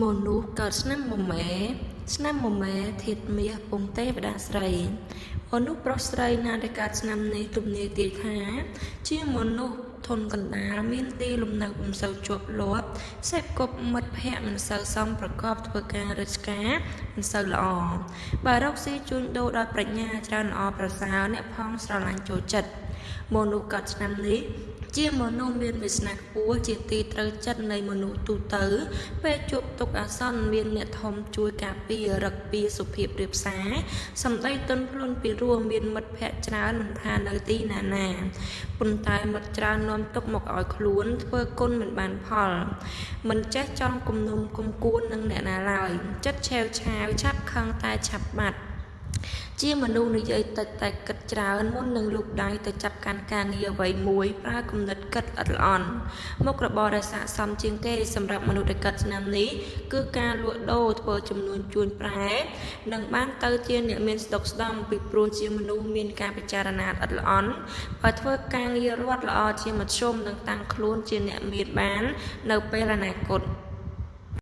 មនុស្សកើតឆ្នាំមមែ ឆ្នាំមមែធាតុមាសពង្សទេវតាស្រី មនុស្សប្រុសស្រីណាដែលកើតឆ្នាំនេះទំនាយទាយថា ជាមនុស្សធនកណ្ដាលមានទីលំនៅពុំសូវជាប់លាប់សេពគប់មិត្តភក្តិមិនសូវសមប្រកបធ្វើការរាជការមិនសូវល្អបើរកស៊ីជួញដូរដោយប្រាជ្ញាច្រើនល្អប្រសើរអ្នកផងស្រឡាញ់ចូលចិត្តមនុស្សកើតឆ្នាំនេះជាមនុស្សមានវាសនាខ្ពស់ជាទីត្រូវចិត្តនៃមនុស្សទូទៅពេលជួបទុក្ខអាសន្នមានអ្នកធំជួយការពាររឹកពីសុភាពរាបសារសម្ដីទន់ភ្លន់ពីរោះមានមិត្តភក្តិច្រើនមិនថានៅទីណាណាប៉ុន្តែមិត្តច្រើននាំទុកមកឲ្យខ្លួនធ្វើគុណមិនបានផលមិនចេះចង់គំនុំគុំគួននឹងអ្នកណាឡើយចិត្តឆេវឆាវឆាប់ខឹងតែឆាប់បាត់ជាមនុស្សនិយាយតិចតែគិតច្រើនមុននឹងលូកដៃទៅចាប់កាន់ការងារអ្វីមួយប្រើគំនិតគិតល្អិតល្អន់មុខរបរដែលស័ក្តិសមជាងគេសម្រាប់មនុស្សដែលកើតឆ្នាំនេះគឺការលក់ដូរធ្វើចំនួនជួញប្រែនិងបានទៅជាអ្នកមានស្ដុកស្ដំពីព្រោះជាមនុស្សមានការពិចារណាល្អិតល្អន់បើធ្វើការងាររដ្ឋល្អជាមធ្យមនឹងតាំងខ្លួនជាអ្នកមានបាននៅពេលអនាគត។